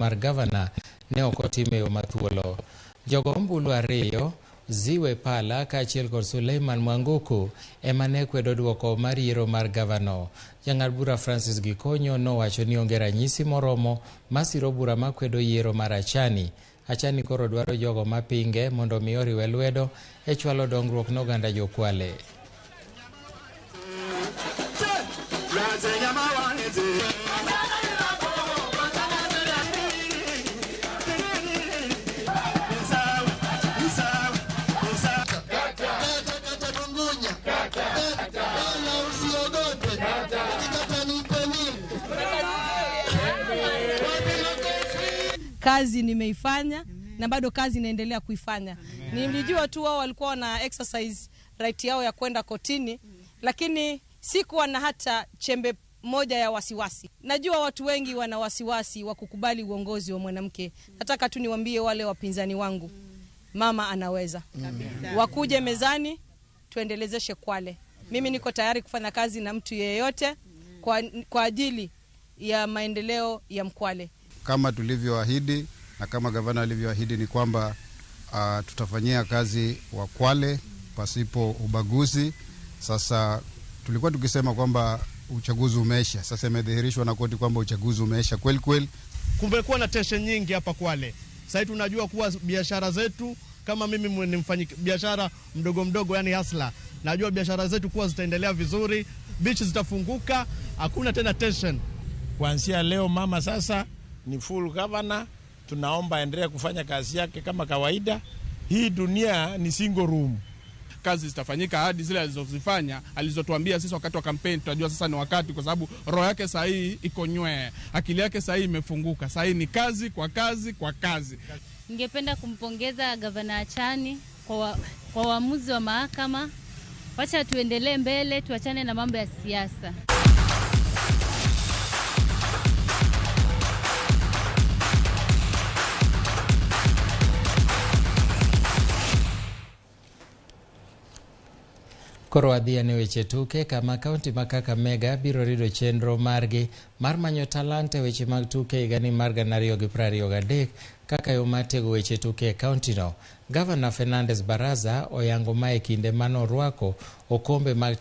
Mar gavana ne ok otim e yo mathuolo. Jogo ombulu ariyo, Ziwe Pala kaachiel kod Suleiman Mwanguku ema ne kwedo duoko mar yiero mar gavano. Jang'ad bura Francis Gikonyo nowacho ni onge ranyisi moromo masiro bura makwedo yiero mar Achani. Achani koro dwaro jogo mapinge mondo mi oriwe lwedo e chwalo dongruok ne oganda jo Kwale. Kazi nimeifanya na bado kazi inaendelea kuifanya. Nilijua tu wao walikuwa na exercise right yao ya kwenda kotini, lakini sikuwa na hata chembe moja ya wasiwasi. Najua watu wengi wana wasiwasi wa kukubali uongozi wa mwanamke. Nataka tu niwaambie wale wapinzani wangu, mama anaweza. Wakuje mezani tuendelezeshe Kwale. Mimi niko tayari kufanya kazi na mtu yeyote kwa ajili ya maendeleo ya Mkwale. Kama tulivyoahidi na kama gavana alivyoahidi ni kwamba tutafanyia kazi wa Kwale pasipo ubaguzi. Sasa tulikuwa tukisema kwamba uchaguzi umeisha. Sasa imedhihirishwa na koti kwamba uchaguzi umeisha kweli kweli. Kumekuwa na tension nyingi hapa Kwale. Sasa tunajua kuwa biashara zetu, kama mimi ni mfanyi biashara mdogo mdogo, yani hustler, najua biashara zetu kuwa zitaendelea vizuri, beach zitafunguka, hakuna tena tension. Kuanzia leo mama sasa ni full governor, tunaomba aendelee kufanya kazi yake kama kawaida. Hii dunia ni single room. Kazi zitafanyika hadi zile alizozifanya, alizotuambia sisi wakati wa kampeni, tutajua sasa ni wakati, kwa sababu roho yake saa hii iko nywee, akili yake saa hii imefunguka. Saa hii ni kazi kwa kazi kwa kazi. Ningependa kumpongeza Gavana Achani kwa uamuzi wa mahakama. Wacha tuendelee mbele, tuachane na mambo ya siasa. Koro wadhi ane weche tuke kama kaunti ma Kakamega biro rido chenro margi mar manyo talanta e weche mag tuke higani mar 2023 kaka yo mar tego weche tuke e kaunti no. Gavana Fernandez Baraza oyango mae kinde mano orwako okombe mag